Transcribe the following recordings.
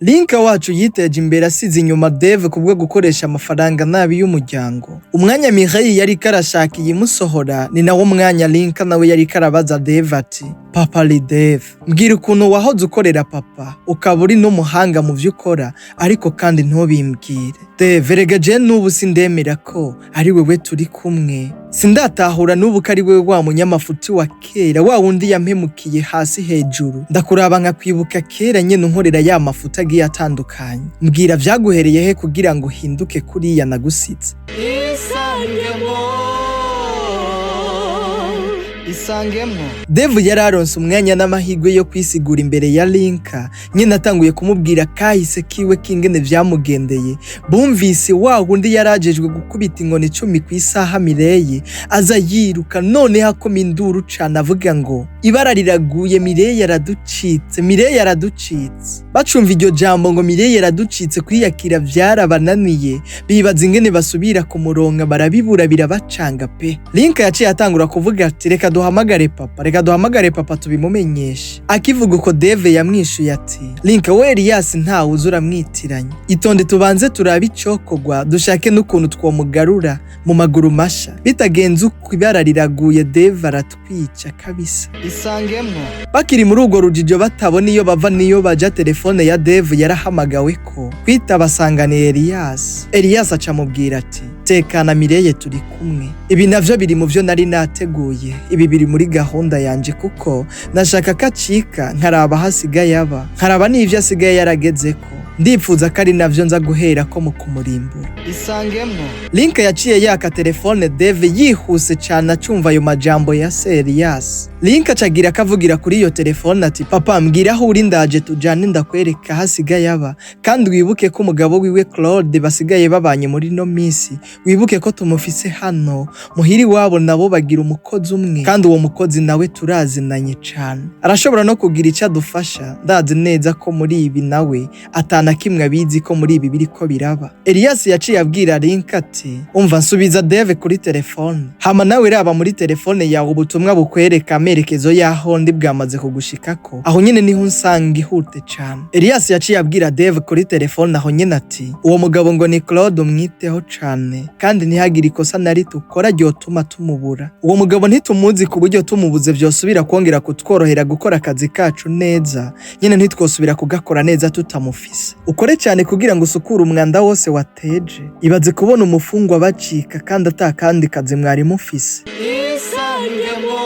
Linka wacu yiteje imbere asize inyuma Dave kubwo gukoresha amafaranga nabi y'umuryango. Umwanya Mireille yariko arashaka iyimusohora, ni nawo mwanya Linka nawe yariko arabaza Dave ati: "Papa li Dave, mbwira ukuntu wahoze ukorera papa, ukaba uri n'umuhanga mu vyo ukora, ariko kandi ntubimbwire. Dave, erega je n'ubu sindemera ko ari wewe turi kumwe. Sindatahura n'ubu ko ari wewe wa munyamafuti wa kera, wa wundi yampemukiye hasi hejuru. Ndakuraba nkakwibuka kera nyene unkorera ya mafuti agiye atandukanye. Mbwira, vyaguhereye he kugira ngo uhinduke kuriya nagusize?" Isangemwo. Isangemwo. Dave yari aronse umwanya n'amahirwe yo kwisigura imbere ya Linka nyene. Atanguye kumubwira kahise kiwe k'ingene vyamugendeye, bumvise wa wundi yarajejwe gukubita inkoni 10 ku isaha, Mireye, aza yiruka noneho akoma induru cane avuga ngo: "Ibara riraguye, Mireye araducitse, Mireye araducitse." Bacumva iryo jambo ngo Mireye araducitse, kwiyakira vyarabananiye, bibaza ingene basubira kumuronka, barabibura, birabacanga pe. Linka yaciye atangura kuvuga ati: "Reka duhamagare papa, reka duhamagare papa tubimumenyeshe." Akivuga uko, Dave yamwishuye ati: "Linka we, Elias ntawe uza uramwitiranya. Itonde tubanze turabe icokogwa, dushake n'ukuntu twomugarura mu maguru masha. Bitagenze uko, ibara riraguye, Dave aratwica kabisa." Isangemwo. Bakiri muri urwo rujijo, batabona iyo bava n'iyo baja, telefone ya Dave yarahamagawe ko kwitaba asanganiye Elias. Elias aca amubwira ati: "Tekana Mireye, turi kumwe. Ibi navyo biri mu vyo nari nateguye, ibi biri muri gahunda yanje, kuko nashaka ko acika nkaraba aho asigaye aba, nkaraba n'ivyo asigaye yaragezeko. Ndipfuza ko ari navyo nza guherako mu kumurimbura." Isangemwo. Link yaciye yaka telefone Dave yihuse cane acumva ayo majambo ya Serias. Link acagira akavugira kuri iyo telefone ati: "Papa, mbwira aho uri, ndaje tujane, ndakwereka aho asigaye aba. Kandi wibuke ko umugabo wiwe Claude basigaye babanye muri no misi, wibuke ko tumufise hano muhiri wabo, nabo bagira umukozi umwe, kandi uwo mukozi nawe turazinanye cane, arashobora no kugira ico adufasha. Ndazi neza ko muri ibi nawe atana kimwe abizi ko muri ibi biriko biraba." Elias yaciye abwira Link ati: "Umva, nsubiza Dave kuri telefone, hama nawe raba muri telefone yawe, ubutumwa bukwereka amerekezo y'aho ndi bwamaze kugushikako. Aho nyene niho unsanga, ihute cane." Elias yaciye abwira Dave kuri telefone aho nyene ati: "Uwo mugabo ngo ni Claude, umwiteho cane, kandi ntihagire ikosa na rito ukora ryotuma tumubura. Uwo mugabo ntitumuzi, ku buryo tumubuze vyosubira kongera kutworohera gukora akazi kacu neza. Nyene ntitwosubira kugakora neza tutamufise. Ukore cyane kugira ngo usukure umwanda wose wateje. Ibaze kubona umufungwa bacika kandi ata kandi kazi mwari mufise." Isangemwo.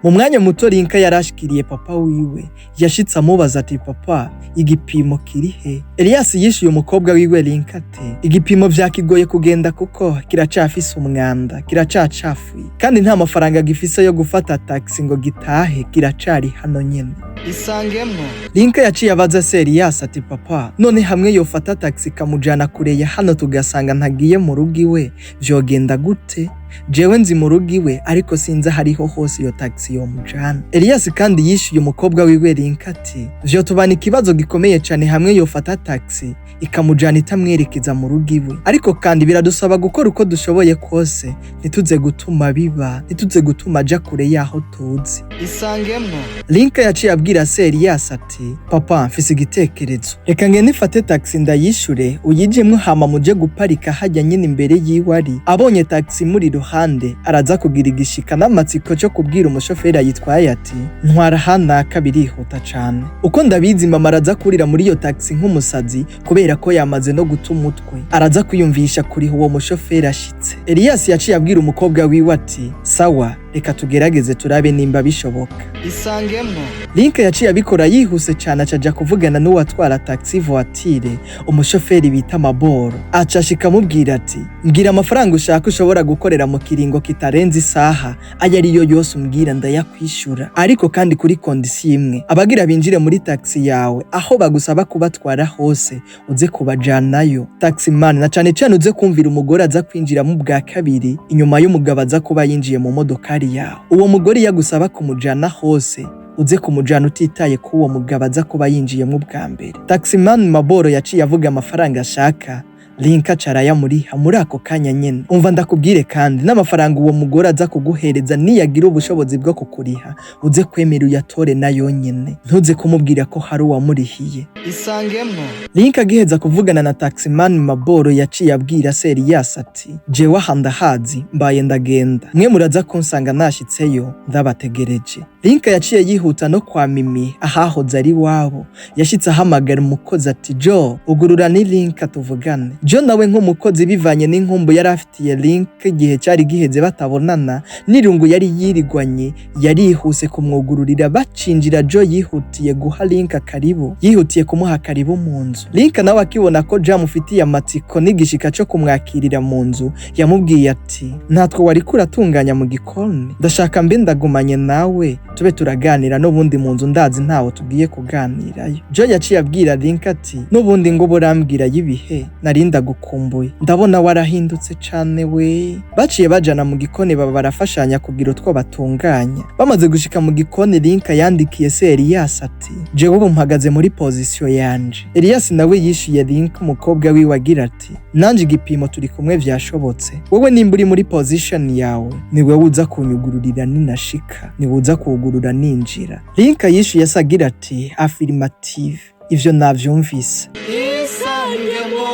Mu mwanya muto Linka yarashikiriye papa wiwe. Yashitse amubaza ati: "Papa, igipimo kiri he?" Elias yishuye umukobwa wiwe Linka ati: "Igipimo vyakigoye kugenda kuko kiracafise umwanda, kiracacafuye, kandi nta mafaranga gifise yo gufata taxi ngo gitahe, kiracari hano nyene." Isangemwo. Linka yaciye abaza se Elias ati: "Papa, none hamwe yofata taxi ikamujana kure ya hano, tugasanga ntagiye mu rugo iwe, vyogenda gute? Jewe nzi mu rugo iwe, ariko sinzi ahariho hose iyo taxi yomujana." Elias kandi yishuye umukobwa wiwe Linka ati: "Vyotubana ikibazo gikomeye cane hamwe yofata taxi ikamujana itamwerekeza mu rugo iwe, ariko kandi biradusaba gukora uko dushoboye kose ntituze gutuma biba, ntituze gutuma aja kure yaho tuzi." Isangemwo. Linka yaciye abwira se Elias ati: "Papa, mfise igitekerezo. Reka ngende mfate taxi ndayishure, uyijemwo, hama muje guparika hajya nyine imbere yiwe ari. Abonye taxi muri ruhande, araza kugira igishika n'amatsiko cyo kubwira umushoferi ayitwaye ati: 'Ntwara hanaka, birihuta cane.' Uko ndabizi, mama araza kurira muri iyo taxi nk'umusazi, kubera ko yamaze no guta umutwe. Araza kwiyumvisha kuriha uwo mushoferi ashitse." Elias yaciye abwira umukobwa wiwe ati: "Sawa, reka tugerageze turabe nimba bishoboka." Isangemwo. Link yaciye abikora yihuse cyane, acaja kuvugana n'uwatwara taxi voiture, umushoferi bita Maboro. Aca ashika amubwira ati: "Mbwira amafaranga ushaka ushobora gukorera mu kiringo kitarenze isaha, ayo ariyo yose umbwira ndayakwishura, ariko kandi kuri condition imwe: abagira binjire muri taxi yawe, aho bagusaba kubatwara hose uze kubajanayo, taximan, na cane cane uze kumvira umugore aza kwinjiramo bwa kabiri inyuma y'umugabo aza kuba yinjiye mu modokari yawe. Uwo mugore iyo agusaba kumujana hose, uze kumujana utitaye ko uwo mugabo aza kuba yinjiyemo bwa mbere." Taximan Maboro yaciye avuga amafaranga ashaka. Linka aca arayamuriha muri ako kanya nyene. Umva ndakubwire kandi n'amafaranga uwo mugore aza kuguhereza, niyagira ubushobozi bwo kukuriha, uze kwemera uyatore nayo nyene, ntuze kumubwira ko hari uwamurihiye. Isangemwo. Link agiheza kuvugana na taximan Maboro, yaciye abwira Seriyasi ati: "Jewe aha ndahazi, mbaye ndagenda, mwe muraza kunsanga nashitseyo, ndabategereje." Link yaciye yihuta no kwa Mimi ahahoze ari wabo. Yashitse ahamagara umukozi ati: "Jo, ugurura, ni Link, tuvugane." Jo nawe nk'umukozi, bivanye n'inkumbu yari afitiye Link igihe cyari giheze batabonana n'irungu yari yirigwanye, yarihuse kumwugururira. Bacinjira, Jo yihutiye guha Link karibu, yihutiye kumuha karibu mu nzu. Link nawe akibona ko Jo amufitiye amatsiko n'igishika cyo kumwakirira mu nzu, yamubwiye ati: "Ntatwo wariko uratunganya mu gikoni, ndashaka mbe ndagumanye nawe tube turaganira, n'ubundi mu nzu ndazi ntawo tugiye kuganirayo." Jo yaciye abwira Link ati: "N'ubundi ngo burambwira y'ibihe nari ndagukumbuye, ndabona warahindutse cane we." Baciye bajana mu gikoni, baba barafashanya kugira utwo batunganya. Bamaze gushika mu gikoni, Link yandikiye se Elias ati: "Jewe ubu mpagaze muri position yanje." Elias nawe yishuye Link umukobwa wiwe agira ati: "Nanje igipimo turi kumwe, vyashobotse. Wowe nimba uri muri position yawe, ni wewe uza kunyugururira ninashika, ni uza kuwugurura ninjira." Link yishuye se agira ati: "Affirmative, ivyo navyumvise." Isangemwo.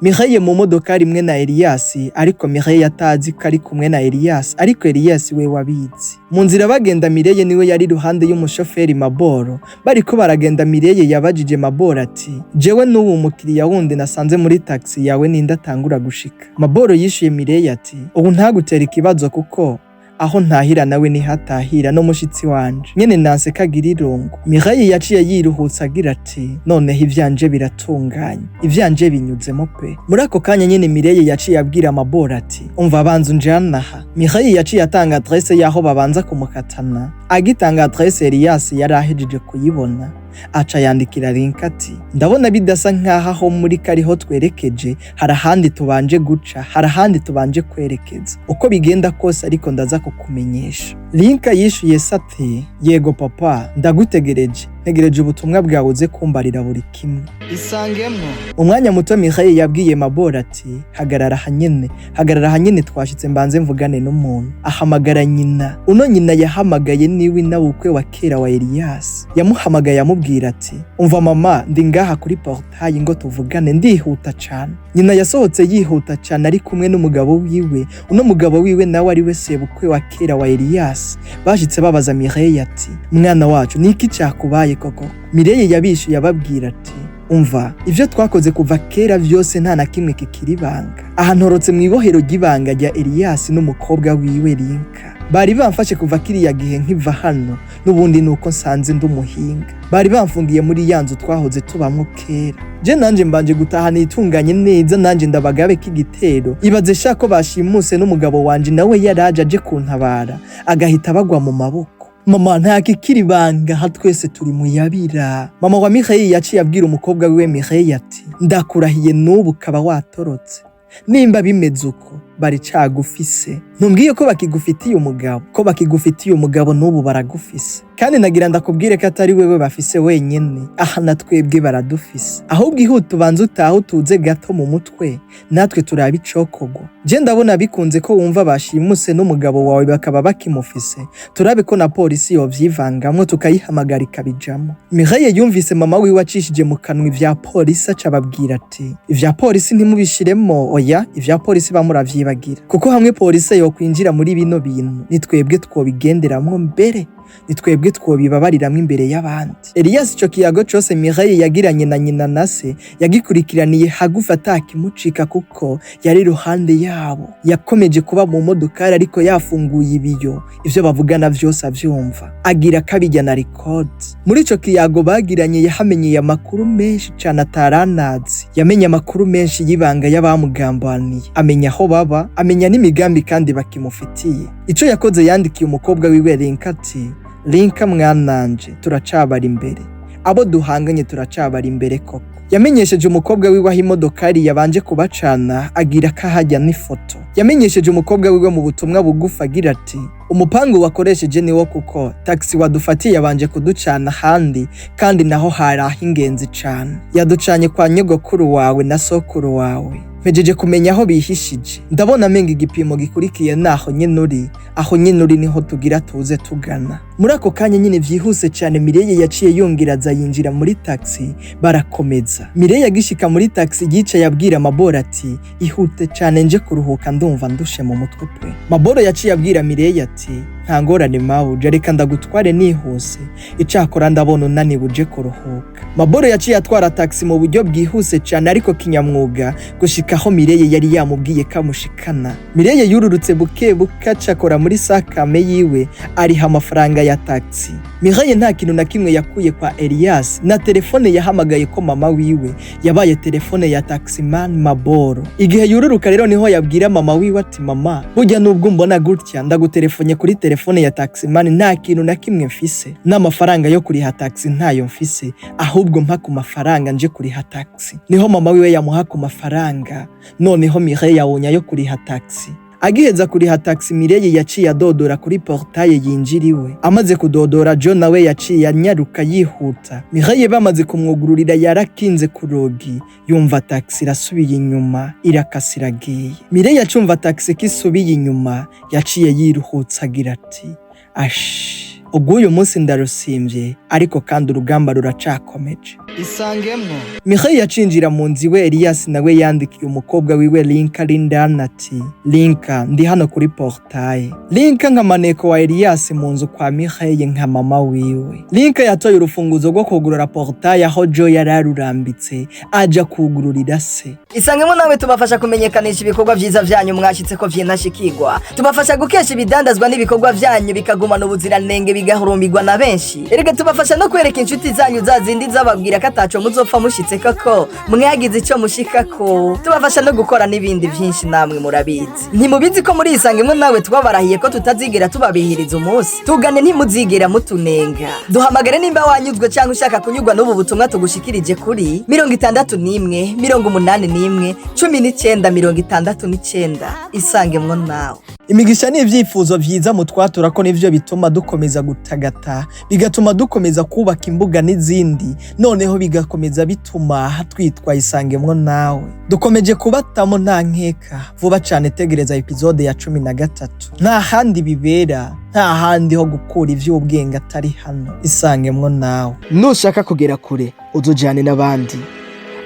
Mireille mu modoka rimwe na Elias, ariko Mireille atazi ko ari kumwe na Elias, ariko Elias we wabizi. Mu nzira bagenda, Mireille niwe yari iruhande y'umushoferi Maboro. Bariko baragenda, Mireille yabajije Maboro ati: "Jewe n'ubu umukiriya wundi nasanze muri taxi yawe ninde atangura gushika?" Maboro yishuye Mireille ati: "Ubu ntagutera ikibazo, kuko aho ntahira nawe nihatahira, no mushitsi wanje nyene nanse kagira irungu." Mireille yaciye yiruhutsa agira ati: "Noneho ivyanje biratunganye, ivyanje binyuzemo pe." Muri ako kanya nyene Mireille yaciye abwira Maboro ati: "Umva, banza unjane aha." Mireille yaciye atanga adresse y'aho babanza kumukatana. Agitanga adresse, Elias yari ahejeje kuyibona, aca yandikira Link ati: "Ndabona bidasa nk'aho aho muri kariho twerekeje, hari ahandi tubanje guca, hari ahandi tubanje kwerekeza. Uko bigenda kose ariko ndaza kukumenyesha." Link yishuye se ati: "Yego papa, ndagutegereje, ntegereje ubutumwa bwawe uze kumbarira buri kimwe." Isangemwo. Umwanya muto Mireille yabwiye Maboro ati: "Hagarara ahanyene, hagarara ahanyene, twashitse, mbanze mvugane n'umuntu." Ahamagara nyina. Uno nyina yahamagaye niwe inabukwe wa kera wa Elias. Yamuhamagaye amubwira ati: "Umva mama, ndi ngaha kuri portail ngo tuvugane, ndihuta cane." Nyina yasohotse yihuta cane ari kumwe n'umugabo wiwe. Uno mugabo wiwe nawe ari we sebukwe wa kera wa Elias. Bashitse babaza Mireille ati: "Mwana wacu, niki cyakubaye koko?" Mireille yabishuye ababwira ati: "Umva, ivyo twakoze kuva kera vyose nta na kimwe kikiri ibanga. Aha ntorotse mu ibohero ry'ibanga rya Elias n'umukobwa wiwe Linka. Bari bamfashe kuva kiriya gihe nkiva hano, n'ubundi nuko nsanze ndi umuhinga. Bari bamfungiye muri ya nzu twahoze tubamwo kera. Je nanje mbanje gutaha nitunganye neza, nanje ndabagabe k'igitero. Ibaze sha ko bashimuse n'umugabo wanje, nawe yaraje aje kuntabara, agahita bagwa mu maboko. Mama, nta kikiri ibanga aha, twese turi muyabira." Mama wa Mireille yaciye abwira umukobwa wiwe Mireille ati: "Ndakurahiye n'ubu ukaba watorotse, nimba bimeze uko bari cagufise. Ntumbwiye ko bakigufitiye umugabo, ko bakigufitiye umugabo, n'ubu baragufise. Kandi nagira ndakubwire ko atari wewe bafise wenyene aha, na twebwe baradufise. Ahubwo ihute ubanze utahe, utuze gato mu mutwe, natwe turabe icokorwa. Je ndabona bikunze ko wumva bashimuse n'umugabo wawe bakaba bakimufise, turabe ko na polisi yovyivangamwo, tukayihamagara ikabijamo." Mireille yumvise mama wiwe acishije mu kanwa ivya polisi, aca ababwira ati: "Ivya polisi ntimubishiremo, oya, ivya polisi bamuravyibagira, kuko hamwe polisi yokwinjira muri bino bintu, ni twebwe twobigenderamwo mbere, ni twebwe twobibabariramwo imbere y'abandi." Elias ico kiyago cose Mireille yagiranye na nyina na se yagikurikiraniye hagufi atakimucika, kuko yari iruhande yabo. Yakomeje kuba mu modokari ariko yafunguye ibiyo, ivyo bavugana vyose avyumva, agira akabijya na record. Muri ico kiyago bagiranye yahamenyeye amakuru menshi cane ataranazi. Yamenye amakuru menshi y'ibanga y'abamugambaniye, amenya aho baba, amenya n'imigambi kandi bakimufitiye. Ico yakoze, yandikiye umukobwa wiwe Linka ati: "Linka mwananje, turacabara imbere." Abo duhanganye turacabara imbere koko. Yamenyesheje umukobwa wiwe aho imodokari yabanje kubacana, agira ko ahajya n'ifoto. Yamenyesheje umukobwa wiwe mu butumwa bugufi agira ati: "Umupangu wakoresheje niwo, kuko taxi wadufatiye yabanje kuducana ahandi, kandi naho hari ah'ingenzi cane. Yaducanye kwa nyogokuru wawe na sokuru wawe. Mpejeje kumenya aho bihishije. Ndabona amenga igipimo gikurikiye naho nyene uri, aho nyene uri niho tugira tuze tugana." Muri ako kanya nyine vyihuse cane, Mireye yaciye yongera aza yinjira muri taxi, barakomeza. Mireye agishika muri taxi yicaye abwira Maboro ati: "Ihute cane nje kuruhuka, ndumva ndushe mu mutwe pe." Maboro yaciye abwira Mireye ati: "Nta ngorane mawuja, reka ndagutware nihuse, icakora ndabona unaniwe, uje kuruhuka." Maboro yaciye atwara taxi mu buryo bwihuse cane ariko kinyamwuga gushika aho Mireye yari yamubwiye kamushikana. Mireye yururutse buke buke, acakora muri sac à main yiwe, ariha amafaranga ya taxi. Mireye nta kintu na kimwe yakuye kwa Elias, na telefone yahamagaye ko mama wiwe yabaye telefone ya taximan Maboro. Igihe yururuka rero niho yabwira mama wiwe ati: "Mama, burya nubwo mbona gutya ndagutelefone kuri telefone ya taximan, nta kintu na kimwe mfise, n'amafaranga yo kuriha taxi ntayo mfise, ahubwo mpa ku mafaranga nje kuriha taxi." Niho mama wiwe yamuha ku mafaranga. Noneho Mireye yabonye ayo kuriha taxi. Agiheza kuriha taxi, Mireye yaciye adodora kuri portail yinjira iwe. Amaze kudodora, John nawe yaciye anyaruka yihuta. Mireye bamaze kumwugururira yarakinze ku rugi, yumva taxi irasubiye inyuma, irakasa iragiye. Mireye acumva taxi ko isubiye inyuma, yaciye yiruhutsa agira ati: "Ashi, ubwo munsi ndarusimvye, ariko kandi urugamba ruracakomeje." Isangemwo. Mireille yacinjira mu nzu iwe. Elias nawe yandikiye umukobwa wiwe Linka Lindan ati: "Linka, ndi hano kuri portail." Linka nka maneko wa Elias mu nzu kwa Mireille nka mama wiwe. Linka yatoye urufunguzo rwo kugurura portail aho Joe yari arurambitse, aja kugururira se. Isangemo nawe tubafasha kumenyekanisha ibikorwa vyiza vyanyu mwashitse ko vyinashikirwa. Tubafasha gukesha ibidandazwa n'ibikorwa vyanyu bikagumana ubuziranenge, bigahurumbirwa na benshi. Erega tubafasha no kwereka inshuti zanyu za zindi zababwira ko ataco muzopfa mushitse, koko mwagize ico mushikako. Tubafasha no gukora n'ibindi vyinshi, namwe murabizi. Ntimubizi ko muri Isangemo nawe twabarahiye ko tutazigera tubabihiriza umunsi? Tugane, ntimuzigera mutunenga. Duhamagare nimba wanyuzwe cyangwa ushaka kunyurwa n'ubu butumwa tugushikirije kuri 61 81 19 69. Isangemwo nawe. Imigisha ni ibyifuzo vyiza mutwatura ko nivyo bituma dukomeza gutagata, bigatuma dukomeza kubaka imbuga n'izindi, noneho bigakomeza bituma twitwa Isangemwo nawe. Dukomeje kubatamo nta nkeka. Vuba cane tegereza episode ya 13. Nta handi bibera, nta handi ho gukura ivy'ubwenge atari hano. Isangemwo nawe. Nushaka kugera kure uzujyane n'abandi,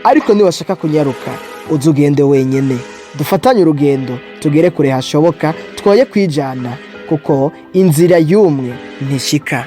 ariko niwashaka kunyaruka uzugende wenyine. Dufatanye urugendo tugere kure hashoboka, twoye kwijana kuko inzira y'umwe ntishika.